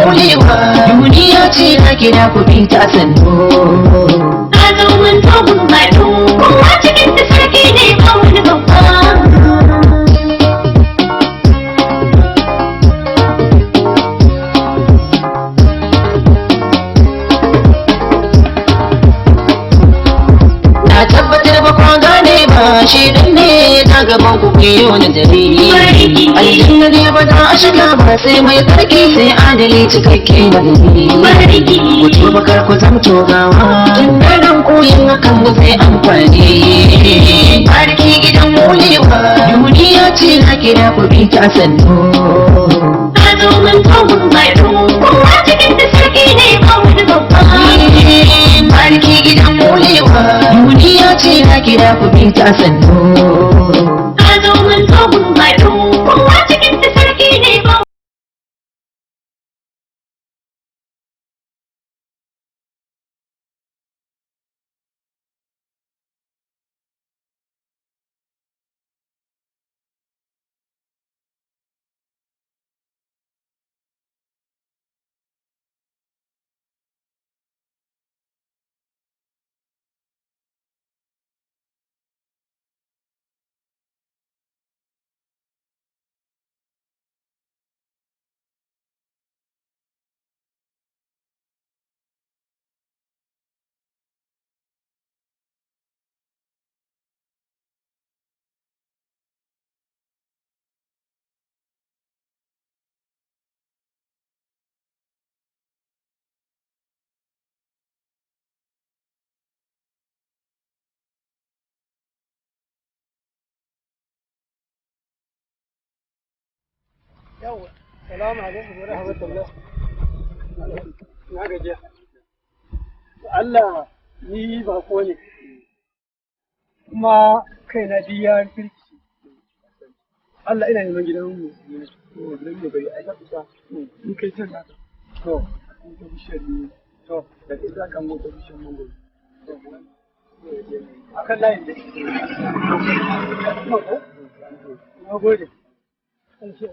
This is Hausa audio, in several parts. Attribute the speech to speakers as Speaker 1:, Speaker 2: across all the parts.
Speaker 1: molewa, duniya ce na gida ku bi ta sannu.
Speaker 2: Ka zo mun zo mun haɗu, kowa cikin ta sarki ne ba wani babba.
Speaker 1: Na tabbatar ba kwa gane ba shi dan ne ta gaban ku biyo na dare. Aljanna ne ba za a shiga ba sai mai tsarki sai adali cikakke na gari. Ku tuba kar ku zamto gawa, tun da ran koyin hakan mu zai amfani. Barki gidan molewa, duniya ce na gida ku bi ta sannu.
Speaker 2: Ka zo mun zo mun haɗu, kowa cikin ta sarki ne ba wani babba.
Speaker 1: Barki gidan molewa, duniya ce na gida ku bi ta sannu.
Speaker 2: Ka zo mun zo mun haɗu, kowa cikin ta sarki ne ba.
Speaker 3: Yawwa, salamu alaikum wa rahmatullah. Na gajiya. Allah ni bako ne. Kuma kaina duk ya firki. Allah ina neman gidan mu. To, gidan mu gari ai kusa. In kai can haka. To, in ka bishiyar ne. To, da kai za ka mota bishiyar mangoro. Akan layin da. Na gode. An ce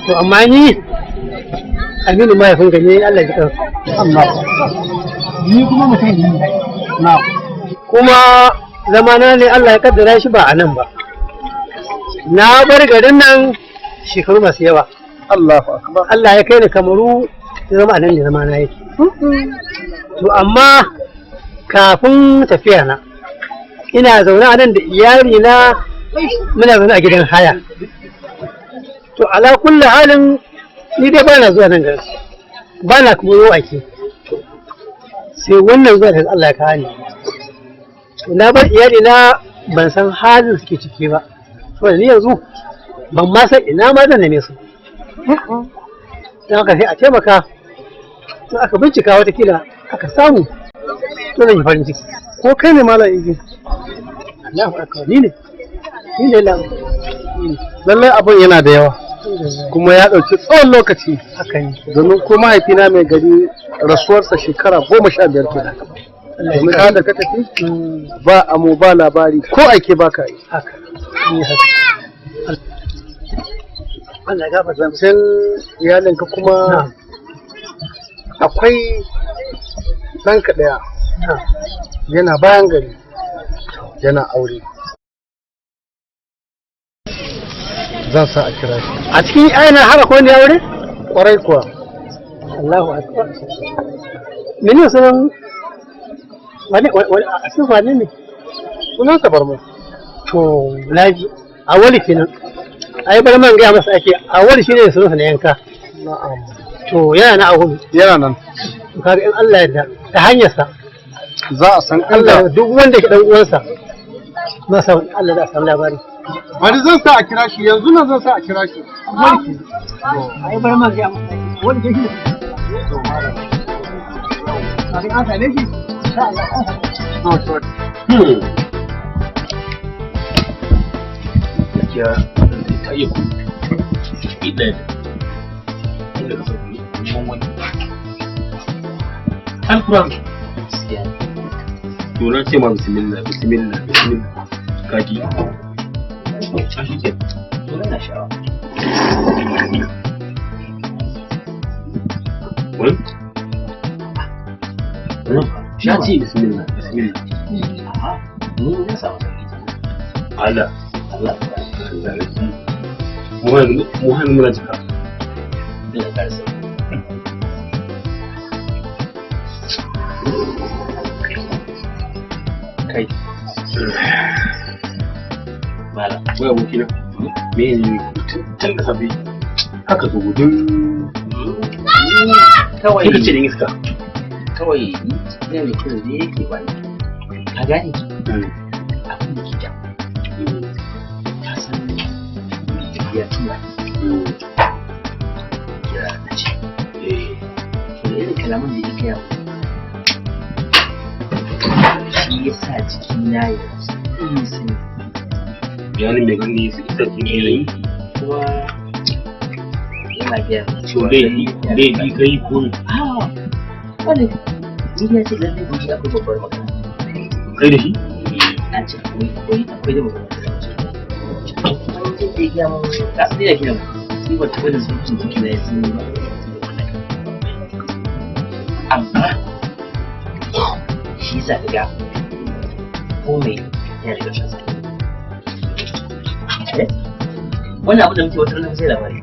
Speaker 3: To amma ni Aminu mahaifinka ne Allah ya kansa. Allah. Ni kuma mutum ne. Na. Kuma zamana ne Allah ya kaddara shi ba a nan ba. Na bar garin nan shekaru masu yawa.
Speaker 4: Allahu akbar.
Speaker 3: Allah ya kai ni Kamaru ya zama a nan ne zamana yake. To amma kafin tafiya na ina zaune a nan da iyali na muna zaune a gidan haya. To ala kulli halin ni dai bana zuwa nan garin. Bana kuma yi ake. Sai wannan zuwa da Allah ya kawo ni. To na bar iyali na ban san halin suke ciki ba. Saboda ni yanzu ban ma san ina ma zan neme su. Don haka sai a taimaka in aka bincika watakila aka samu to zan yi farin ciki.
Speaker 4: Ko kai ne Malam Idi?
Speaker 3: Allahu akbar ni ne. Ni ne lam.
Speaker 4: Lallai abun yana da yawa. Kuma ya ɗauki tsawon lokaci.
Speaker 3: Haka ne.
Speaker 4: Domin ko mahaifina mai gari rasuwarsa shekara 15 kenan. Domin ka da ka tafi ba amo ba labari ko aike ba ka yi.
Speaker 3: Haka. Ni haka. Allah ya gafarta.
Speaker 4: Zancen iyalinka kuma akwai ɗanka ɗaya yana bayan gari yana aure. Zan sa a kira shi.
Speaker 3: A cikin aina har akwai wanda ya aure?
Speaker 4: Kwarai kuwa.
Speaker 3: Allahu akbar. Mene sunan wani wani a cikin wane ne?
Speaker 4: Sunansa Barmo.
Speaker 3: To laji awali kenan. Ai bar man gaya masa ake awali shine sunansa na yanka.
Speaker 4: Na'am.
Speaker 3: To yana na awali.
Speaker 4: Yana nan.
Speaker 3: To kaga in Allah ya yarda ta hanyarsa
Speaker 4: Za a san
Speaker 3: Allah
Speaker 4: Allah.
Speaker 3: duk wanda ke dan uwansa na san Allah za a samu labari.
Speaker 4: Bari zan sa a kira shi yanzu nan zan sa a kira shi.
Speaker 3: Awali kenan. Ai bar man gaya masa ake awali ke shi. Kafin an same shi insha Allah an same shi.
Speaker 4: To, to.
Speaker 5: Gaskiya ta iya kuɗi. Ina inda ka sauki mun wani. Alquran. To na ce ma bismillah bismillah bismillah. Kaji. A shi ke.
Speaker 6: To ina sha'awa.
Speaker 5: Wani? Na ce bismillah bismillah.
Speaker 6: A'a, ni na samu sauki.
Speaker 5: Allah.
Speaker 6: Allah.
Speaker 5: Allah. Muhan muna jika.
Speaker 6: Ina ƙara sauki.
Speaker 5: Kai.
Speaker 6: Malam.
Speaker 5: Wai abokina. Me ne tun da safe haka zo gudun.
Speaker 6: Kawai.
Speaker 5: Kika ce da iska.
Speaker 6: Kawai ne mai kyau ne yake bani. Ka gane? Abin da ke damu. Ka san ya tura. Kira na ce. To da irin kalaman da ya gaya mun, shi ya sa jikina ya yi sanyi.
Speaker 5: Bayanin mai gani su isa cikin yanayi.
Speaker 6: Kuma yana gaya mun
Speaker 5: To
Speaker 6: cewa
Speaker 5: laifi laifi kai ko me?
Speaker 6: Ah, wani ni ya ce lallai gobe akwai babbar magana.
Speaker 5: Kai da shi?
Speaker 6: Na ce akwai akwai akwai da babbar magana. Wani zai da ya gaya mun ka san dai da kiran ni ban taɓa da zuciyar jikina ya sanyi ba. Amma shi yasa ka ga komai yana da ƙarshen sa. Eh? Wannan abu da muke wata rana sai labari.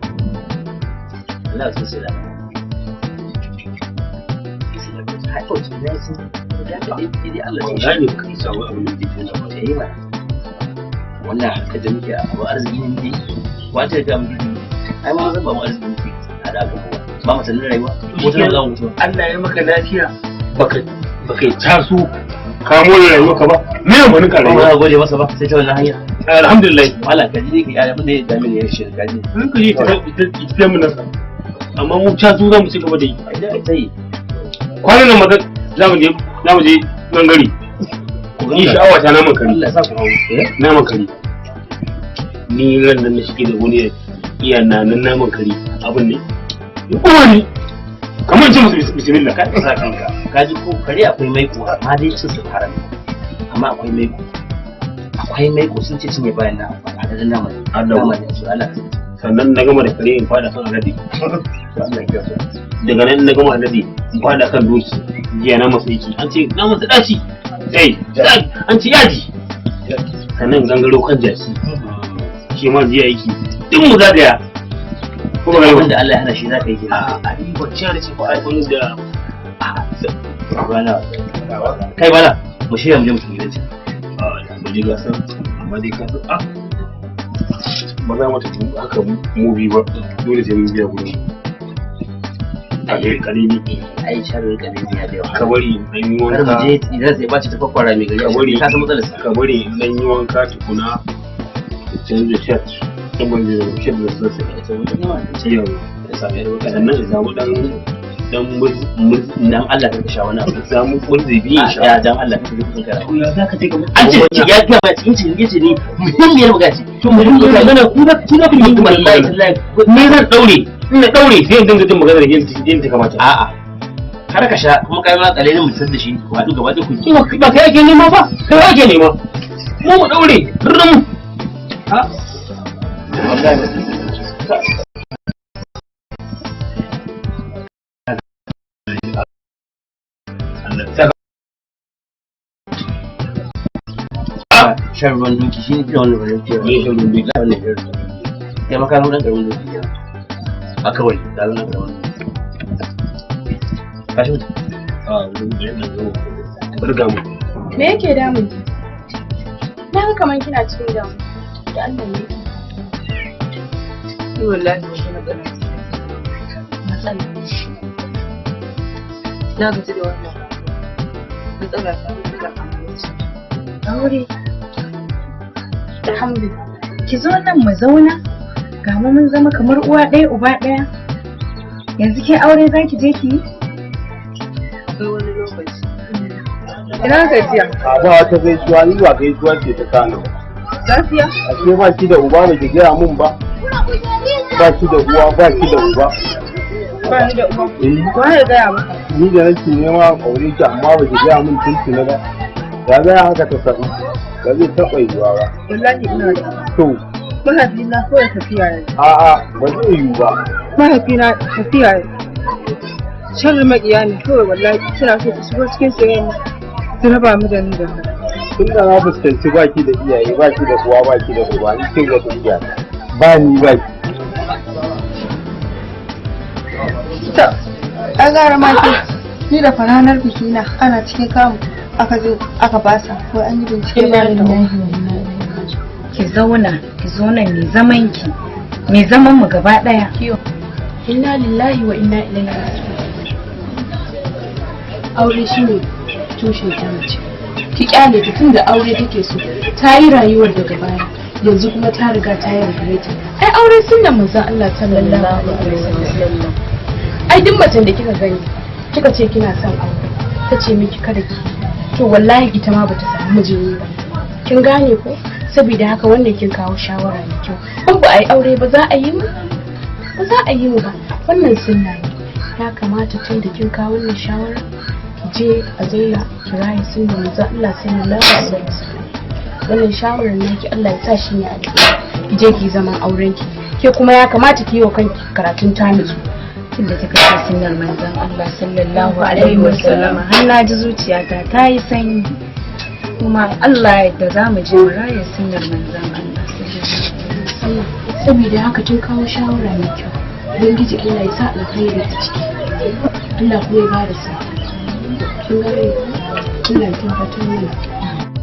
Speaker 6: Allah ya sai labari. Sai labari. Har kawai jikina ya sanyi. Da haka dai dai Allah
Speaker 5: Ban
Speaker 6: ya
Speaker 5: gane ka isa wai abin da ke tuna ba.
Speaker 6: yi mana. Wannan harkar da muke abu arziki ne muke yi. Wata da muke yi. Ai ma zan ba mu arziki muke hada abubuwa. Ba mu sanin rayuwa. Ko tana za mu mutu.
Speaker 5: Allah ya maka lafiya baka baka yi taso ka more rayuwarka ba. Me amfanin ka
Speaker 6: Ba
Speaker 5: rayuwa?
Speaker 6: za gode masa ba sai ta wannan hanya.
Speaker 5: Alhamdulillah.
Speaker 6: Malam ka ji ne ka abin da ya dame ni ya shi ka ji.
Speaker 5: Mun ka je tafiya mu nasa. Amma mu taso za mu ci gaba da yi.
Speaker 6: Ai da ta yi.
Speaker 5: Kwanan nan maza za mu je za mu je gangare. Ni sha'awa ta naman kare.
Speaker 6: Allah ya sa ku hawo. Eh?
Speaker 5: Naman kare. Ni ran nan na shige da wani iya na nan naman kare abin ne. Ya kuma ni. Kamar ce musu bismillah.
Speaker 6: Ka sa kanka. Ka ji ko kare akwai maiko amma dai cin su haram. Amma akwai maiko. Akwai maiko sun ce cinye bayan na adadin naman.
Speaker 5: Allah.
Speaker 6: Naman ne su Allah.
Speaker 5: Sannan na gama da kare in fada kan alade.
Speaker 6: Allah ya kiyaye.
Speaker 5: Daga nan na gama alade in fada kan doki. Jiya na masa yaki. An ce na masa daci. Eh, an ce yaji. Sannan gangaro kan jaki. Shi ma jiya yake. Duk mu zagaya. Kuma ga
Speaker 6: Abin da Allah ya hana shi za ka yi kenan.
Speaker 5: A ni ba ciya da ce ba ai wani da
Speaker 6: Bana. Kai bana. Mu shirya mu je mu tafi gidan can.
Speaker 5: Mu je gasar amma dai ka san ba za mu tafi haka mubi ba dole sai mun biya gurin kalimi
Speaker 6: Ai sharrin kalimi ya da yawa.
Speaker 5: ka bari dan yi
Speaker 6: Kar mu
Speaker 5: wanka
Speaker 6: je idan sai bace ta kwakwara mai gari.
Speaker 5: Ka bari.
Speaker 6: Ka san matsalar sa.
Speaker 5: Ka bari dan yi wanka tukuna canza shirt saboda shirt da sun sai yawa sannan in samu dan dan murzi
Speaker 6: Dan Allah ka sha wani abu.
Speaker 5: Samu murzi biyu in sha.
Speaker 6: Ya dan Allah ka ji kuɗin kara.
Speaker 5: To ya za ka je ka
Speaker 6: An ce ya ga ma cikin cikin yace ni muhimmiyar magana ce.
Speaker 5: To muhimmiyar magana ku da ku da ku yi
Speaker 6: Wallahi tallahi.
Speaker 5: Ni zan daure ina daure sai in dinga jin maganar yadda ta kamata.
Speaker 6: A'a. Kar ka sha kuma kai ma kalilin mutum da shi ku haɗu gaba ɗaya ku yi.
Speaker 5: Ba kai ake nema ba, kai ake nema. Mu mu daure rum.
Speaker 6: Ha? Wallahi. Shan ruwan doki shi ne kiran wannan ruwan doki.
Speaker 5: Me shan ruwan doki?
Speaker 6: Wannan shan ruwan doki. Kai ma ka zo ɗan ƙaramin doki kenan. A kawai ka zo ɗan ƙaramin doki. Ka shi mutum.
Speaker 5: A wurin da ya zo. Burga mu.
Speaker 7: Me yake damun ki? Na ga kamar kina cikin damu. Da Allah ne.
Speaker 1: Ni wallahi wata matsala ce. Matsala. Na gaji da wannan rayuwa. Matsala ta matsala aure ce.
Speaker 7: Aure. Alhamdulillah. Ki zo nan mu zauna. Ga mu mun zama kamar uwa ɗaya uba ɗaya. Yanzu ke aure za ki je ki yi?
Speaker 1: Akwai wani lokaci. Ina gajiya?
Speaker 4: A ba wata gaisuwa, ni ba gaisuwa ce ta kano.
Speaker 1: Lafiya?
Speaker 4: Ashe ba ki da uba ba ki gaya mun ba. Ba ki da uwa, ba ki da uba.
Speaker 7: Ba ni da uwa.
Speaker 4: Eh.
Speaker 7: Wa ya gaya maka?
Speaker 4: Ni da nake nema a aure ki amma ba ki gaya min tuntuna ba. Ya zai haka ta sabu? Ba zai taɓa yiwuwa ba.
Speaker 7: Wallahi ina da uwa.
Speaker 4: To,
Speaker 7: Mahaifina kawai tafiya ya yi.
Speaker 4: a'a, ba zai yiwu ba.
Speaker 7: Mahaifina tafiya ya yi. Sharri maƙiya ne kawai wallahi suna so su shigo cikin soyayya su raba mu da ni da kai.
Speaker 4: Tun da na fuskanci ba ki da iyaye, ba ki da uwa, ba ki da uba, ni kin ga tafiya. Ba ni ba ki.
Speaker 7: To, an gara ma ke ni da faranar bikina ana cikin kamu aka zo aka basa ko an yi bincike ba ni da uwa.
Speaker 8: Ki zauna, ki zauna mai zaman ki, mai zaman mu gaba daya.
Speaker 9: Inna lillahi wa inna ilaihi raji'un. Aure shine tushen ta mace. Ki kyale ta tunda aure take so. Ta yi rayuwar daga baya. Yanzu kuma ta riga ta yi regret. Ai aure sunnan manzon Allah sallallahu alaihi wasallam. Ai duk macen da kika gani kika ce kina son aure ta ce miki kada ki to wallahi ita ma bata samu mijin yi ba. Kin gane ko? Saboda haka wannan kin kawo shawara mai kyau. In ba a yi aure ba za a yi mu? Ba za a yi mu ba. Wannan sunna ne. Ya kamata tun da kin kawo wannan shawara ki je a zauna ki raye sunna manzon Allah sallallahu alaihi wasallam. Wannan shawarar naki Allah ya sa shi ne alheri. Ki je ki zaman auren ki. Ke kuma ya kamata ki yi wa kanki karatun ta nutsu.
Speaker 8: Tunda kika ce sunnar manzon Allah sallallahu alaihi wasallam har na ji zuciyata ta yi sanyi. Kuma Allah ya yarda za mu je mu raya sunnar manzon Allah sallallahu alaihi wasallam.
Speaker 9: Saboda haka kin kawo shawara mai kyau. Ubangiji Allah ya sa alkhairi a ciki. Allah kuma ya bada sa'a. Kin gane ko? Allah ya tabbatar mana.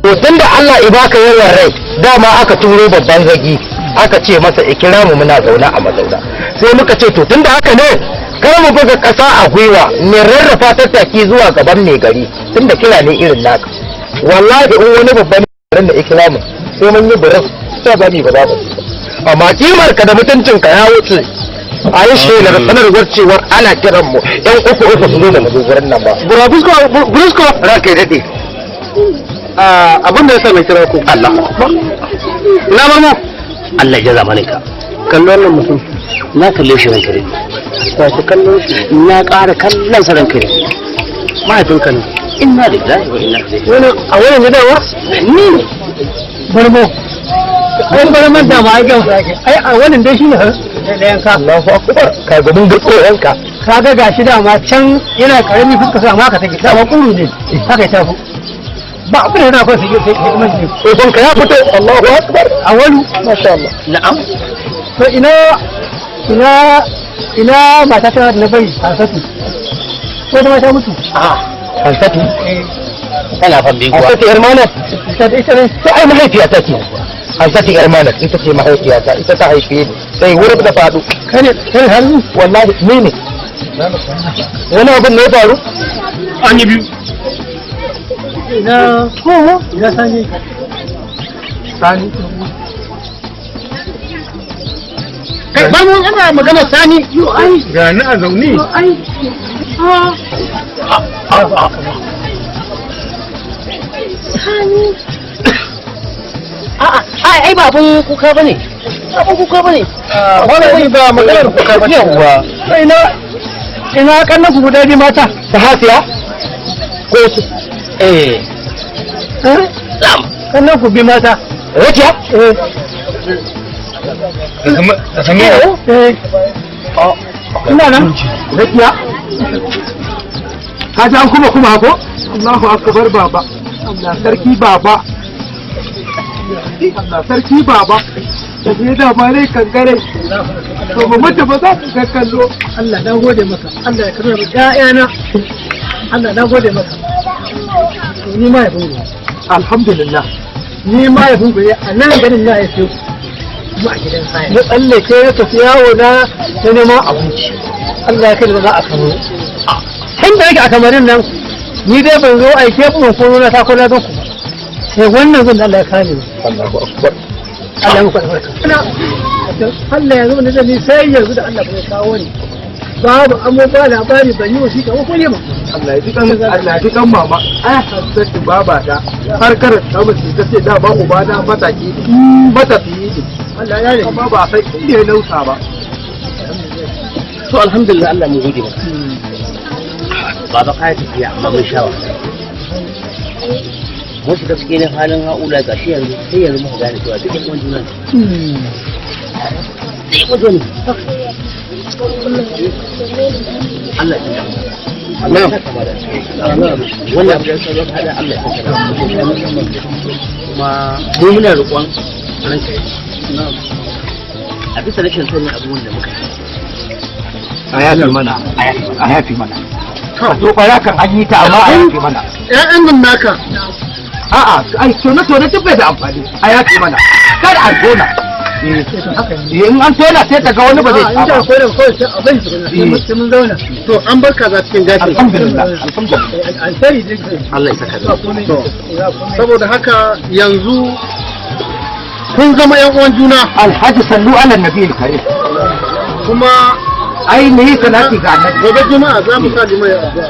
Speaker 10: To tunda Allah ya baka yawan rai, dama aka turo babban zagi, aka ce masa ikiramu muna zaune a mazauna. Sai muka ce to tunda haka ne, kar mu buga ƙasa a gwiwa, mu rarrafa tattaki zuwa gaban mai gari, tunda kira ne irin naka. Wallahi in wani babban garin da ikiramu, sai mun yi birin, sai ba mu ba za mu ci ba. Amma kimar ka da mutuncin ka ya wuce. A yi shelar sanarwar cewar ana kiran mu yan uku uku su zo da mu zo gurin nan ba. Burabusko, burabusko, ranka ya daɗe.
Speaker 4: Abin da ya sa na kira ku.
Speaker 10: Allah.
Speaker 4: Ina ba mu?
Speaker 5: Allah ya zamanin ka.
Speaker 4: Kallo wannan mutum.
Speaker 5: Na kalle shi ranka dai.
Speaker 4: Ba ku kallo shi.
Speaker 5: Na ƙara kallon sa ranka dai.
Speaker 4: Mahaifinka ne.
Speaker 5: Inna lillahi wa inna ilaihi.
Speaker 3: Wani a wannan gidan wa?
Speaker 5: Ni
Speaker 3: Barmo. Ai barman da ma ai gamsa ake. Ai a wannan dai shine ɗayan ka.
Speaker 10: Allahu akbar. Ka ga mun ga tsoronka.
Speaker 3: Ka ga gashi dama can yana karami fuska sa amma ka take dama kuru ne. Haka ya tafi. Ba abin da yana kawai sai sai kuma shi.
Speaker 10: Tsoronka ya fito. Allahu akbar.
Speaker 3: Awalu.
Speaker 10: Masha Allah.
Speaker 5: Na'am.
Speaker 3: To ina ina ina mata ta na bari Hansatu. Ko da mata mutu.
Speaker 10: Hansatu.
Speaker 5: Tana fambe kuwa.
Speaker 10: Hansatu yar malam.
Speaker 3: Ita ita ne.
Speaker 10: To ai mahaifiyata ce. Hansatu yar malam ita ce mahaifiyata, ita ta haife ni. Sai wurin da faɗo.
Speaker 3: Kai ne kai ne hannu.
Speaker 10: Wallahi ni ne. Wani abin ne ya faru?
Speaker 5: An yi biyu.
Speaker 3: Ina ko ina sani.
Speaker 4: Sani.
Speaker 3: Kai ba mun ana magana sani. Yo ai.
Speaker 4: Ga ni a zaune.
Speaker 3: Yo ai. Ah.
Speaker 7: Sani.
Speaker 6: A'a, ai ai ba abun kuka bane. Ba abun kuka bane.
Speaker 4: Wannan ba maganar kuka ba ce.
Speaker 10: Yawwa.
Speaker 3: Ina ina kannan ku guda biyu mata.
Speaker 10: Ta hasiya? Ko su?
Speaker 6: Eh.
Speaker 3: Eh?
Speaker 6: Lam.
Speaker 3: Kannan ku biyu mata.
Speaker 10: Rakiya?
Speaker 3: Eh. Eh. Ina nan.
Speaker 10: Rakiya?
Speaker 4: Ka ji an kuma kuma ko? Allahu akbar baba. Allah sarki baba. Allah sarki baba. Da ke da ma rai kankare. To ba mutu ba za ka kallo.
Speaker 3: Allah na gode maka. Allah ya karɓi ƴaƴana. Allah na gode maka. To ni ma yabon ku.
Speaker 4: Alhamdulillah.
Speaker 3: Ni ma yabon ku ne a nan garin na haife ku. Kuma a gidan haya. Na tsallake na tafi yawo na na neman abinci. Allah ya kai da za a kamo. Tun da yake a kamarin nan ni dai ban zo aike ku ban kono na ta ko na gan ku ba. Sai wannan zan da Allah ya kare ni.
Speaker 10: Allahu akbar.
Speaker 3: Allah ya muku albarka. Allah ya zo da ni sai yanzu da Allah bai kawo ni. Babu amo ba labari ban yi wasiƙa ba ko ne ba.
Speaker 4: Allah ya ji kan Allah ya ji kan mama. Ai Hansatu baba ta har karanta mace ta ce da ba uba na mataki ne. Matafiyi ne.
Speaker 3: Allah ya
Speaker 4: Amma ba a san inda ya nausa ba.
Speaker 6: To alhamdulillah, Allah mun gode maka. Baba, ka tafiya amma mun sha wahala. Mun shiga cikin halin ha'ula, gashi yanzu sai yanzu muka gane cewa duk yan juna ne. Sai mu zo ne. Allah ya Allah ya saka da wannan abu da ya hada, Allah ya saka da kuma mu muna roƙon ranka a bisa rashin sanin abubuwan da muka yi.
Speaker 10: A yafi mana, a yafi mana. To bara kan an yi ta, amma a yafi mana.
Speaker 4: Ƴaƴan nan naka.
Speaker 10: A'a, ai tone tone duk bai da amfani. A yafi mana, kada a tona. Eh, in an tona sai ka ga wani ba zai
Speaker 3: in ta
Speaker 10: ba.
Speaker 3: koyar kawai sai a bari tukuna, sai mun zauna.
Speaker 4: To an bar kaza cikin gashin.
Speaker 10: Alhamdulillah, alhamdulillah.
Speaker 3: Alheri dai.
Speaker 6: Allah ya saka da
Speaker 3: ba komai.
Speaker 4: To.
Speaker 3: Ba komai.
Speaker 4: Saboda haka yanzu kun zama ƴan uwan juna.
Speaker 10: Alhaji, sallu ala nabiyil karim.
Speaker 4: Kuma
Speaker 10: ai me yi salati ga annabi.
Speaker 4: Gobe juma'a za mu sa limai addu'a.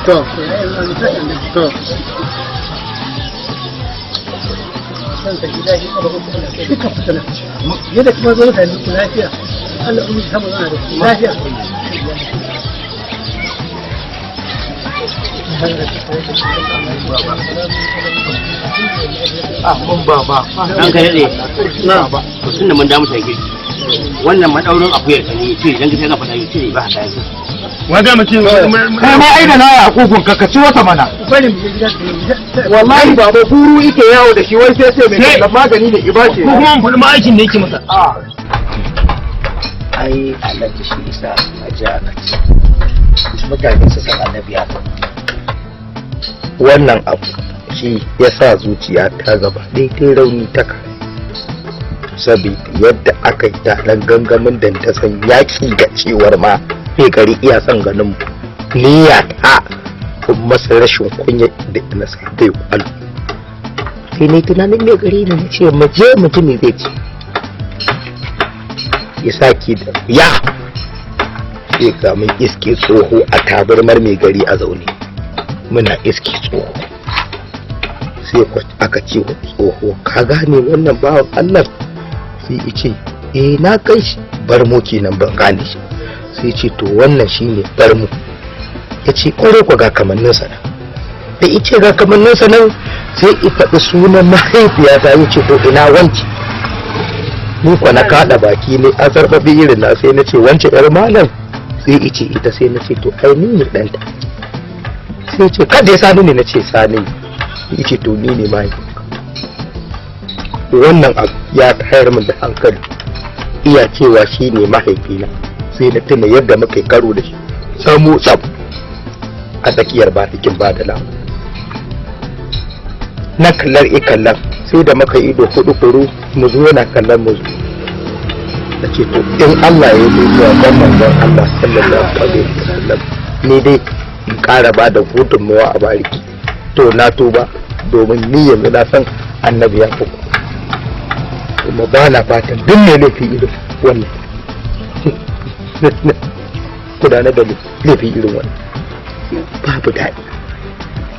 Speaker 4: To.
Speaker 3: Kanka gida shi ka baka kuma dukkan fitina yadda kuma zo mutane ku lafiya, Allah kuma ya samu zauna da ku lafiya.
Speaker 10: Ah, mun baba.
Speaker 5: Ranka daɗe.
Speaker 10: Na ba.
Speaker 5: To tunda mun damu ta girki, wannan madaurin akuyar ka ne, ce idan ka sai ka faɗa, ce ba ka kayan.
Speaker 11: Wa ga mutum?
Speaker 10: Kai ma ai da naya a kugun ka, ka ci wata mana.
Speaker 3: Bari mu je gida su.
Speaker 10: Wallahi baba, guru ike yawo da shi, wai sai sai mai kallon magani ne ibace.
Speaker 11: Ko kuma mun faɗi ma aikin da yake masa.
Speaker 6: Ai alhaji, shi isa a ji aka ce mutane su san annabi ya faɗi
Speaker 10: Wannan abu shi ya sa zuciya ta gaba ɗaya ta rauni ta kare, saboda yadda aka yi taron gangamin da ta san yaƙi ga cewar ma mai gari iya son ganin mu, niyya ta in masa rashin kunya da na sa bai kwalo, sai ne tunanin mai gari ne, na ce mu je mu ji me zai ce. Ya saki da ya sai ga mun iske tsoho a tabarmar mai gari a zaune. Muna iske tsoho, sai aka ce wa tsoho, "Ka gane wannan bawan Allah?" Sai ya ce, "Eh, na kai shi barmo kenan, ban gane shi." Sai ce, "To wannan shine barmo." Ya ce, "Kwarai ku, ga kamanninsa nan." Da ya ce ga kamanninsa nan, sai ya faɗi sunan mahaifiyata, ya ce, "To ina wanci?" Ni kwa na kaɗa baki ne a zarbabi irin na, sai na ce, "Wance yar malam?" Sai ya ce, "Ita." Sai na ce, "To ai ni ne ɗanta." Sai ce, "Kada ya sani ne." Na ce, "Sani." Ya ce, "To ni ne mahaifinka." Wannan abu ya tayar min da hankali. Iya cewa shi ne mahaifina, sai na tuna yadda muka yi karo da shi samu tsab a tsakiyar barikin badala. Na kallar i kallar, sai da muka ido hudu kuru mu zo yana kallon mu zo. Na ce, to in Allah ya yi zuwa ban manzon Allah sallallahu alaihi wasallam, ni dai in ƙara ba da gudunmawa a bariki, to na tuba, domin ni yanzu na san annabi ya fi, kuma ba na fatan duk mai laifi irin wannan gudanar da laifi irin wannan, babu daɗi.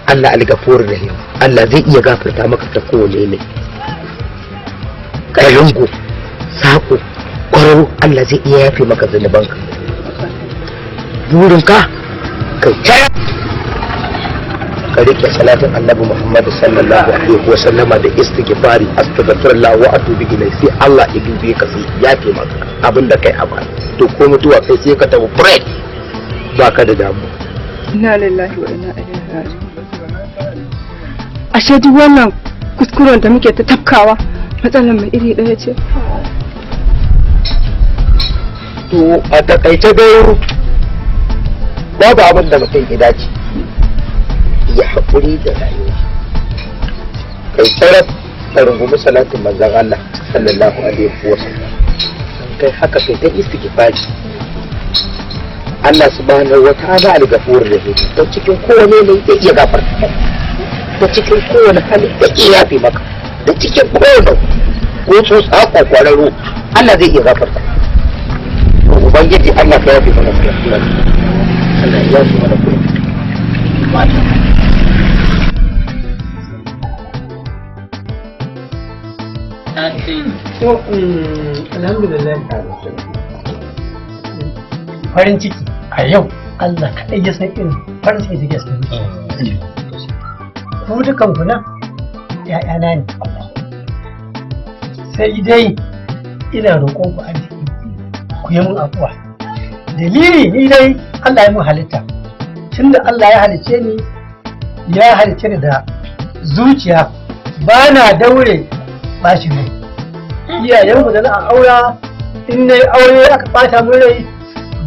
Speaker 10: Allah algafur rahim, Allah zai iya gafarta maka ta kowane ne ƙarungu saƙo kwararo, Allah zai iya yafe maka zunubanka. Burinka kai caya ka rike salatin annabi Muhammad sallallahu alaihi wa sallama da istighfari, astaghfirullah wa atubu ilayhi, sai Allah ya dube ka, sai ya yafe maka abin da kai a baya. To ko mutuwa kai, sai ka tafi break, baka da damuwa.
Speaker 7: Inna lillahi wa inna ilaihi raji'un. Ashe duk wannan kuskuren da muke ta tafkawa, matsalar mai iri ɗaya ce.
Speaker 10: To a takaice dai, babu abin da mutum ya dace ya haƙuri da rayuwa, kai tsaraf ka rungumi salatin manzon Allah sallallahu alaihi wa sallam. Kai haka, kai ta istighfari. Allah subhanahu wa ta'ala al-ghafur rahim, ta cikin kowane ne ya iya gafarta maka, ta cikin kowane hali ya iya yafe maka, ta cikin kowane ko tsotsa ko kwararo, Allah zai iya gafarta. Ubangiji Allah ka yafe mana kurakuran, Allah ya yafe mana kurakuran.
Speaker 3: To, alhamdulillah. Farin ciki a yau Allah kaɗai ya san irin farin ciki da ke cikin ku dukan ku nan ‘ya'yana ne. Sai dai ina roƙon ku arziki ku yi min afuwa. Dalili ni dai Allah ya mun halitta. Tunda Allah ya halicce ni ya halicce ni da zuciya ba na daure bashin rai. Iyayenku da na aura in na aure aka ɓata min rai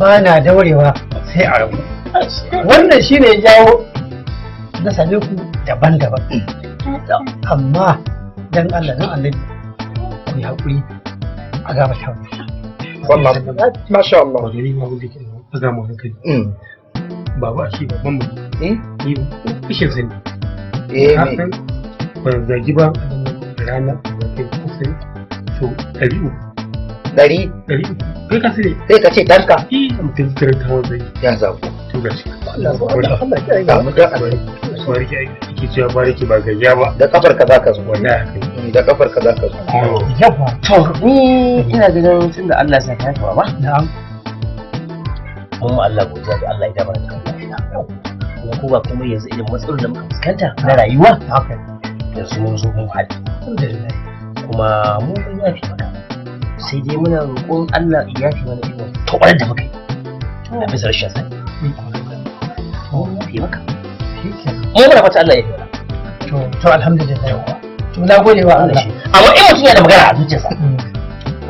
Speaker 3: ba na daurewa sai a rabu. Wannan shine ya jawo na same ku daban-daban. Amma dan Allah dan Annabi ku yi haƙuri a gaba ta.
Speaker 4: Wallahi masha Allah.
Speaker 11: Wani ma wanda ke ba mu hankali. Baba shi babban mu. Ni kishin sani.
Speaker 10: Eh me?
Speaker 11: Ban zagi ba rana ba kai kusan so 300.
Speaker 10: 100?
Speaker 11: 300. Kai ka sani.
Speaker 10: Sai ka ce tanka.
Speaker 11: Eh mutum tare ta wanda zagi.
Speaker 10: Ya zago.
Speaker 11: To gashi.
Speaker 10: Allah Allah ya mu da Allah.
Speaker 11: Bariki ake cewa bariki ba gayya ba.
Speaker 10: Da kafar ka zaka zo.
Speaker 11: Wallahi.
Speaker 10: Da kafar ka zaka zo.
Speaker 3: Yawa.
Speaker 6: To ni ina ganin tunda Allah ya saka haka baba.
Speaker 3: Na'am.
Speaker 6: Mun ma Allah godiya da Allah ya dama da lafiya. Kuma ko ba kuma yanzu irin matsalolin da muka fuskanta na rayuwa.
Speaker 3: Haka.
Speaker 6: Yanzu mun zo mun haɗu.
Speaker 3: Alhamdulillah.
Speaker 6: Kuma mu mun yafi maka. Sai dai muna roƙon Allah ya yafi mana irin tobarar da muka yi. A bisa rashin sani. Mun yafi maka. Mu muna fata Allah ya yafi mana.
Speaker 3: To alhamdulillah. To na gode wa Allah.
Speaker 6: Amma in mutum yana da magana a zuciyarsa.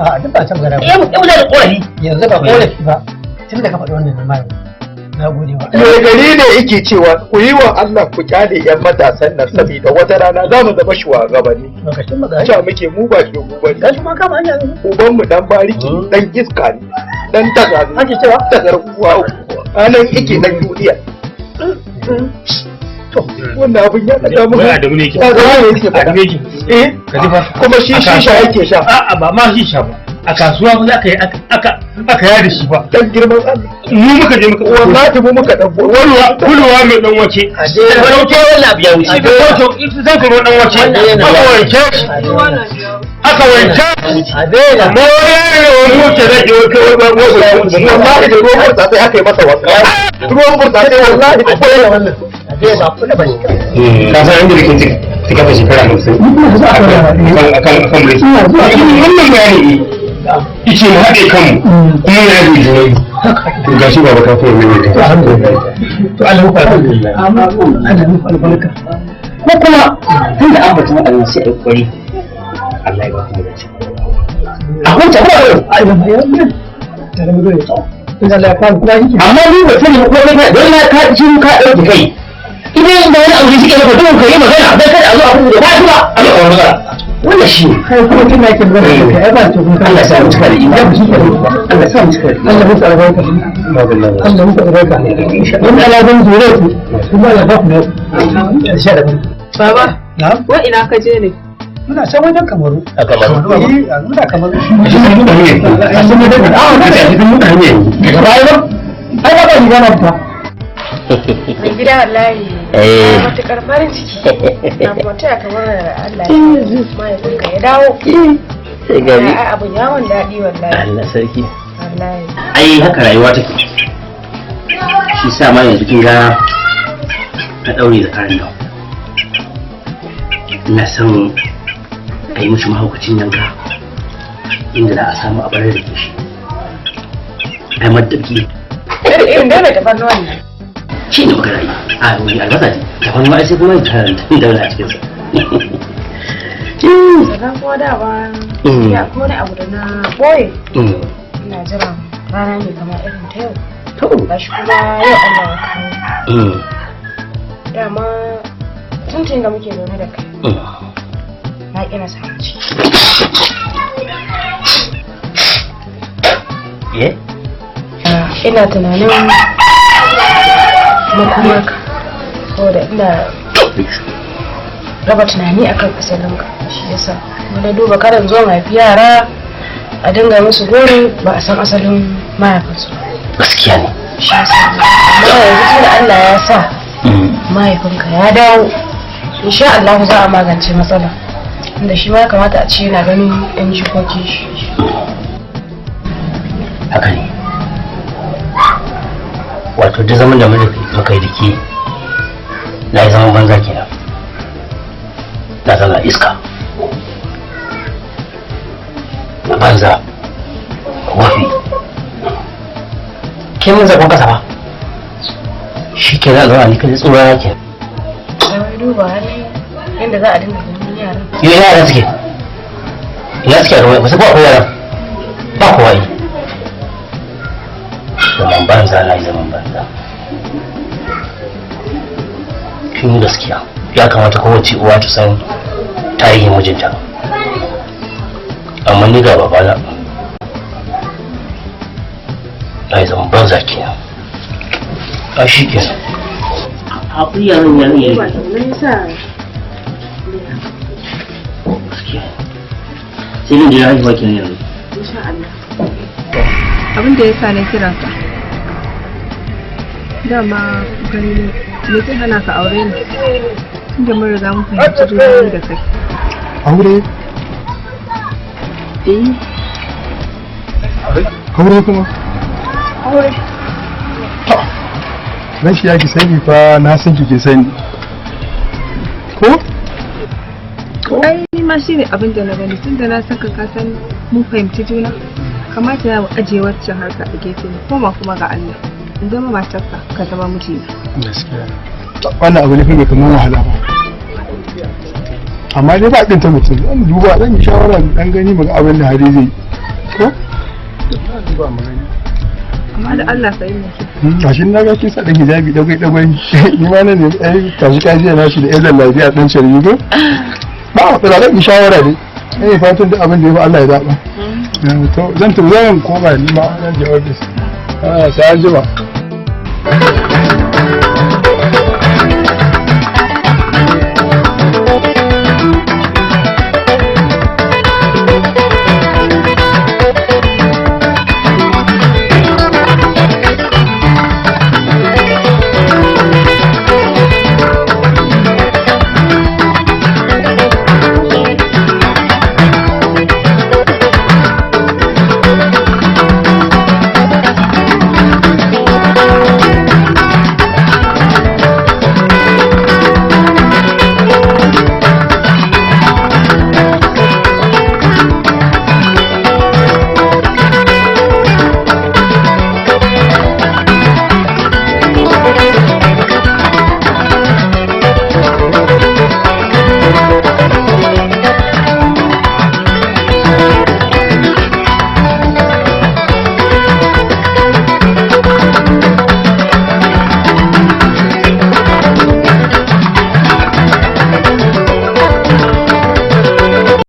Speaker 3: A duk ba ta magana ba.
Speaker 6: Eh mutum yana da ƙorafi.
Speaker 3: Yanzu ba ƙorafi ba. Tun da ka faɗi wannan na na gode wa
Speaker 10: Allah. Mai gari ne yake cewa ku yi wa Allah ku kyale yan matasan nan saboda wata rana za mu zama shugabanni.
Speaker 3: Lokacin magana.
Speaker 10: Cewa muke mu ba shugabanni.
Speaker 3: Gashi ma kama hanya yanzu.
Speaker 10: Uban mu dan bariki dan iska ne. Dan tasar.
Speaker 3: Ake cewa
Speaker 10: tasar uwa. Anan yake dan duniya. To wannan abin ya daga mu.
Speaker 5: Wai Adamu ne yake.
Speaker 10: Adamu ne yake faɗa.
Speaker 5: Adamu yake.
Speaker 10: Eh.
Speaker 5: Ka ji fa.
Speaker 10: Kuma shi shisha yake sha.
Speaker 5: A'a ba ma shisha ba. A kasuwa ba za ka yi aka yada shi ba.
Speaker 10: Dan girman Allah.
Speaker 5: Mu muka je muka
Speaker 10: wallahi mu muka dauko.
Speaker 5: Kulwa kulwa mai dan wace.
Speaker 6: Farauke wannan abu ya wuce.
Speaker 5: Zan karo dan wace. Aka wanke shi. Aka wanke shi. Amma wani yaro mu ce zai je wani
Speaker 10: wallahi da ruwan burtsatse aka yi masa wanka. Ruwan burtsatse wallahi da koyar wannan.
Speaker 5: Ka san inda rikin cika kafa shekara 50 akan akan mulki. Wannan bayani ice mu haɗe kanmu kuma ya yi junan to gashi baba ka koyar mai ta.
Speaker 3: Alhamdulillah. To Allah muku alhamdulillah. Allah muku albarka.
Speaker 6: Ko kuma tunda an bata waɗannan sai a yi ƙoƙari Allah ya ba ku dace. A huta ko
Speaker 3: ai ba mai wannan. Da mu dole. In Allah ya kawo kuma yake.
Speaker 6: Amma ni ba sani ko kai don na ka ji ka ɗauki kai. Idan da wani abu suke maka dole ka yi magana dan kada a zo a fito da ba ba a zo a magana. Wannan shi ne.
Speaker 3: Kai kuma tun da yake magana da kai ai ba to kuma
Speaker 6: Allah ya sa mu cika da imani. Allah ya sa mu cika da imani.
Speaker 3: Allah muku albarka. Allah muku albarka. Mun Allah ban zure ku. Kuma Allah ba ku ne. Insha Allah.
Speaker 9: Baba,
Speaker 3: Na'am.
Speaker 9: wa ina ka je ne?
Speaker 3: Muna can wajen Kamaru.
Speaker 6: A Kamaru.
Speaker 3: Eh, muna Kamaru.
Speaker 5: A cikin mutane. A cikin mutane. A cikin mutane.
Speaker 6: Daga baya ba?
Speaker 3: Ai ba ba riga na fita.
Speaker 8: Mai gida wallahi.
Speaker 6: Eh.
Speaker 8: Na matuƙar farin ciki. Na kuma taya kamar Allah ya mahaifinka ya dawo.
Speaker 6: Sai gari.
Speaker 8: Ai abun yawon daɗi wallahi.
Speaker 6: Allah sarki.
Speaker 8: Wallahi.
Speaker 6: Ai haka rayuwa take. Shi sa ma yanzu kin ga na daure da karan nan. Ina son a yi mishi mahaukacin yanka inda za a samu a barar da shi. Ai madabki
Speaker 8: Irin dai mai tafarnuwan nan.
Speaker 6: shi ne magana yi. A wani albasa ce. Tafarnuwa ai sai kuma ta daura a cikinsa.
Speaker 8: Sannan kuma dama ya ko wani abu da na boye. Ina jiran rana ne kamar irin ta yau.
Speaker 6: To.
Speaker 8: Gashi kuma yau Allah ya kawo. Dama tuntun da muke zaune da kai. Na ƙi na samu ciki.
Speaker 6: Eh?
Speaker 8: Ina tunanin makomarka saboda ina raba tunani akan asalinka shi yasa na duba karin zuwan haifi yara a dinga musu gori ba a san asalin mahaifinsu ba.
Speaker 6: Gaskiya ne.
Speaker 8: Shi yasa amma yanzu tunda Allah ya sa mahaifinka ya dawo insha Allah za a magance matsala inda shi ma ya kamata a ce yana ganin yan jikokin shi.
Speaker 6: Haka ne. Wato duk zaman da muka yi da ke na yi zaman banza kenan. Na zauna iska. Na banza. Wafi. Ke mun zaɓen ƙasa ba. Shi ke na zauna ni kai tsoron na kenan.
Speaker 8: Wai duba ne yadda za a dinga ganin yaran.
Speaker 6: Yau ina yaran suke? Ina suke a ruwa? Ba su ba kowa yaran. Ba kowa yi. Zaman banza na yi zaman banza. Kin gaskiya. Ya kamata kowace uwa ta san tarihin mijinta. Amma ni ga babana. Na yi zaman banza kenan. A shi kenan. Haƙuri yaran yaran yayi.
Speaker 8: Me yasa?
Speaker 6: Sai dai jira haihuwa kenan yanzu.
Speaker 8: Insha Allah.
Speaker 7: Abin da yasa na kiran ka. Dama gani ne me zai hana ka aure ni? Tunda mun riga mun fahimci juna ni da kai.
Speaker 4: Aure?
Speaker 7: Eh.
Speaker 4: Aure kuma?
Speaker 7: Aure.
Speaker 4: Dan shi ya ki sani fa na san ki ke sani. Ko?
Speaker 7: Ai ni ma shine abin da na gani tunda na san ka ka san mun fahimci juna. Kamata ya mu ajiye waccan harka a gefe mu koma kuma ga Allah. In zama matarka ka zama mijina.
Speaker 4: Gaskiya. Wannan abu ne fa bai kamar wahala ba. Amma dai ba ɗin ta mutum zan duba zan yi shawara dan gani mu ga abin da hali zai yi. Ko? Zan duba mu gani.
Speaker 7: Amma da Allah ka yi mu
Speaker 4: Gashi na ga kin sa ɗan hijabi dagwai dagwai ni ma nan ne ai tashi kajiya na shi da yan lafiya ɗan sharbi ko? Ba matsala zan yi shawara ne. Eh fatan duk abin da ya fi Allah ya zaɓa. To zan tafi zan koma ni ma zan je ofis. Ah sai an jima.